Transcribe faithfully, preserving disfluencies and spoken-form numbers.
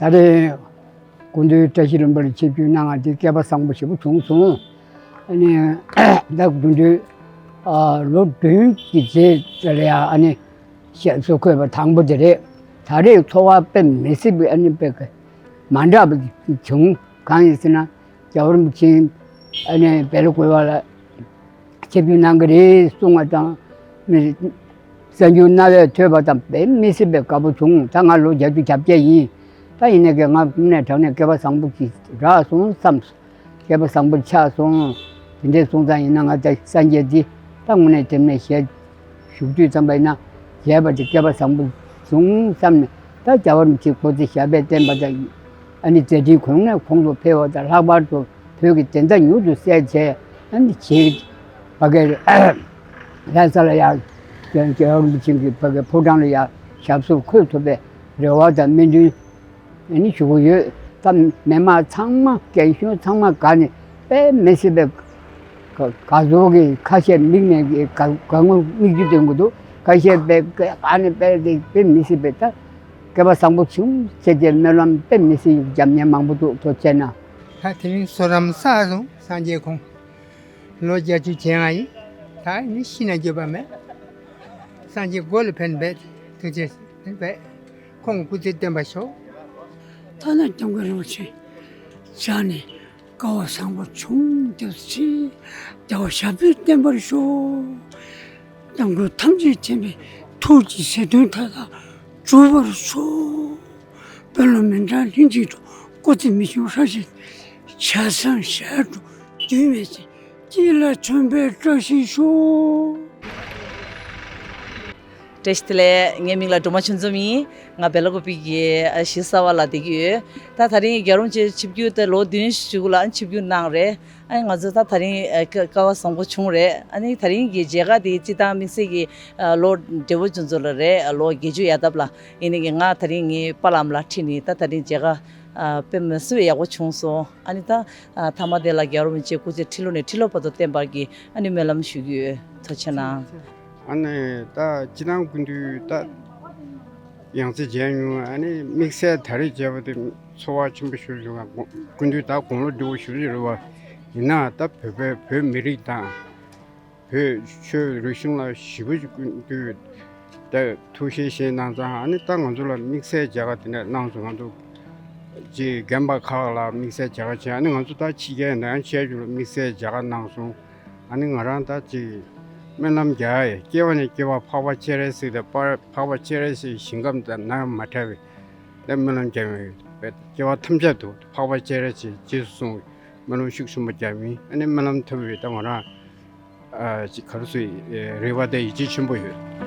ད་རེས་སྐུ་མདུན་བཀྲ་ཤིས་ལྷུན་པོ་ལ་ཆིབས་བསྒྱུར་གནང་བ་དེ་སྐལ་པ་བཟང་པོ་ཞེ་པོ་བྱུང་སོང་། ཨ་ནི་ད་སྐུ་མདུན་ལོ་བདུན་གྱི་རྗེས་ལ་ཡ་ཨ་ནི་ཞབས་སོར་འཁོད་པ་དང་པོ་དེ་རེད། ད་རེས་ཚོར་བ་དཔེ་མི་སྲིད་པའི་ཨ་ནི་དཔེ་མ་འདྲ་བ་བྱུང་། གང་ཡིན་ཟེར་ན། རྒྱལ་བ་རིན་པོ་ཆེ་ཨ་ནི་སྦེལ་ཀོབ་ལ་ཆིབས་བསྒྱུར་གནང་གི་རེད་གསུང་བ་དང་། གསར་འགྱུར་རྣ་བས་ཐོས་པ་དང་དཔེ་མི་སྲིད་པའི་དགའ་པོ་བྱུང་། ད་ང་ལོ་བརྒྱད་ཅུ་གྱ་བརྒྱད་ཡིན། ད་ཡིན་ནའི་གི་ང་དངོས་གནས་དྲང་གནས་སྐལ་པ་བཟང་པོ་ཞིག་རག་སོང་བསམ། སྐལ་པ་བཟང་པོ་ཆགས་སོང་། དེ་འདྲའི་གསུང་སྟངས་ཡིན་ན་ང་ད་སངས་རྒྱས་འདི་ད་དངོས་གནས་དེ་ནས་ཞལ་བཞུགས་དུས་ཙམ་པ་ཡིན་ན་མཇལ་བ་དེ་སྐལ་པ་བཟང་པོ་བྱུང་བསམ་ནས། ད་རྒྱལ་བ་རིན་པོ་ཆེ་སྐུ་ཚེ་ཞབས་པད་བརྟན་པ་དང་། ཨ་ནི་མཛད་འཕྲིན་གོང་ནས་གོང་དུ་འཕེལ་བ་དང་། ལྷག་པར་དུ་བོད་ཀྱི་བདེན་མཐའ་མྱུར་དུ་གསལ་བྱས། ཨ་ནི་ཕ་གིར་ལྷ་ས་ལ་ཡང་རྒྱལ་བ་རིན་པོ་ཆེ་གི་ཕ་གིའི་ཕོ་བྲང་ལ་ཡང་ཞབས་སོར་འཁོད་ཐུབ་པའི་རེ་བ་དང་སྨོན་འདུན་ཨ་ནི་ཞུ་གི་ཡོད། ད་མི་མང་ཚང་མ་རྒན་གཞོན་ཚང་མ་དགའ་ནས་དཔེ་མི་སྲིད་པའི་དགའ་དགའ་ཚོར་གྱི་ཁ་ཤས་མིག་ནས་དགའ་དགའ་ངུ་མིག་ཆུ་ཐོན་གྱི་འདུག། ཁ་ཤས་དཔེ་དགའ་ནས་དཔེ་དེ་དཔེ་མི་སྲིད་པའི་ད་སྐལ་པ་བཟང་པོ་བྱུང་ཟེར་ཏེ་སྨོན་ལམ་དཔེ་མི་སྲིད་རྒྱབ་མཁན་མང་པོ་འདུག། ཐུགས་རྗེ་གནང་། ད་དེ་རིང་གསོལ་རས་བསགས་སོང་། སངས་རྒྱས་ཁོང་ལོ་བརྒྱད་ཅུ་བྱས་ང་ཡིན། ད་ནི་ཤི་ན་འགྱོད་པ་མེད། སངས་རྒྱས་སྒོ་ལ་ཕན་པས། ཐུགས་རྗེ་ཆེ་བས། ཁོང་སྐུ་ཚེ་བརྟན་པར་ཤོག། ཐ་ན་སྐྱབས་མགོན་རིན་པོ་ཆེ་བྱ་ནས་སྐལ་བ་བཟང་པོ་བྱུང་སྟེ་ཅི། རྒྱལ་བ་ཞབས་པད་བརྟན་པར་ཤོག། སྐྱབས་མགོན་ཐམས་ཅད་མཁྱེན་པའི་ཐུགས་ཀྱི་ཟིལ་གདོན་མཐའ་དག་གྲོལ་བར་ཤོག། དཔོན་སློབ་མི་འབྲལ་ལྷན་ཅིག་ཏུ། སྐུ་ཚེ་མི་ཤིགས་བཀྲ་ཤིས། ཆ་ཚང་ཞལ་དྲུག་རྒྱུན་མེད་ཅིང་། སྐྱིད་ལ་བྱོན་པའི་བཀྲ་ཤིས་ཤོག། བཀྲ་ཤིས་བདེ་ལེགས། ངའི་མིང་ལ་སྒྲོལ་མ་ཆོས་འཛོམས་ཡིན། ང་སྦེལ་ཀོབ་ཀྱི་གཞིས་གསར་པ་ལ་བསྡད་ཀྱི་ཡོད། ད་ད་རིང་རྒྱལ་བ་རིན་པོ་ཆེ་ཆིབས་བསྒྱུར་དེ་ལོ་བདུན་གཞུག་ལ་ཆིབས་བསྒྱུར་གནང་རེད། ཨ་ནི་ང་ཚོ་ད་ད་རིང་ཨ་སྐལ་སྐལ་བ་བཟང་པོ་བྱུང་རེད། ཨ་ནི་ད་རིང་གི་མཇལ་ཁ་དེ་སྤྱིར་བཏང་དམིགས་བསལ་གྱི་ཨ་ལོ་བགྲེས་པོ་ཆུང་ཚོ་ལ་རེད། ལོ་བརྒྱད་ཅུ་ཡར་ལྡབ་ལ། ཡིན་ནའི་གི་ང་ད་རིང་ངའི་པཱ་ལགས་ལ་ཁྲིད་ནས་ད་ད་རིང་མཇལ་ཁ་ཨ་དཔེ་མི་སྲིད་པའི་ཡག་པོ་བྱུང་སོང་། ཨ་ནི་ད་ཨ་མཐའ་མ་དེ་ལ་རྒྱལ་བ་རིན་པོ་ཆེ་སྐུ་ཚེ་ཁྲི་ལོ་ནས་ཁྲི་ལོ་བར་དུ་བརྟན་པར་གྱི་ཨ་ནི་སྨོན་ལམ་ཞུ་གི་ཡོད། ཐུགས་རྗེ་གནང་། ཨ་ནི་ད་སྤྱིར་བཏང་སྐུ་མདུན་ད་ཡང་སེ་མཇལ་མྱོང་། ཨ་ནི་དམིགས་བསལ་ད་རེས་མཇལ་བ་དེ་ཚོར་བ་ཆེན་པོ་ཞིག་བྱུང་། སྐུ་མདུན་ད་དགུང་ལོ་བགྲེས་པོ་ཞེ་པོ་ཅིག་རེད་པ། ཡིན་ནའང་ད་བོད་པའི་བོད་མི་རིགས་དང་བོད་ཆོས་རིག་གཞུང་ལ་ཞེ་པོ་ཅིག་སྐུ་མདུན་ད་ཐུགས་བཞེད་བཞེས་གནང་ཙང་། ཨ་ནི་ད་ང་ཚོ་ལ་དམིགས་བསལ་མཇལ་ཁ་དེ་འདྲ་གནང་སོང་། ང་ཚོ་ཅིག་རྒན་པ་ཁག་ལ་དམིགས་བསལ་མཇལ་ཁ་བྱས། ཨ་ནི་ང་ཚོ་ད་ཕྱི་རྒྱལ་ནང་ཆེ་ཆུང་ལ་དམིགས་བསལ་མཇལ་ཁ་གནང་སོང་། ཨ་ནི་ང་རང་ད་ཅིག་སྨོན་ལམ་རྒྱག་ཡས། སྐྱེ་བ་ནས་སྐྱེ་བ་འཕགས་པ་སྤྱན་རས་གཟིགས་དང་། འཕགས་པ་སྤྱན་རས་གཟིགས་ཞིང་ཁམས་དང་ནམ་མ་བྲལ་བའི་ད་སྨོན་ལམ་རྒྱག་ཡོད། སྐྱེ་བ་ཐམས་ཅད་དུ་འཕགས་པ་སྤྱན་རས་གཟིགས་རྗེས་སུ་བཟུང་བའི་སྨོན་ལམ་ཤུགས་ཆེན་པོ་རྒྱག་མིན། ཨ་ནི་སྨོན་ལམ་ཐོབ་པའི་ད་ང་རང་ཨ་ཅིག་ག་རེ་ཟེར། རེ་བ་དང་ཡིད་ཆེས་ཆེན་པོ་ཡོད།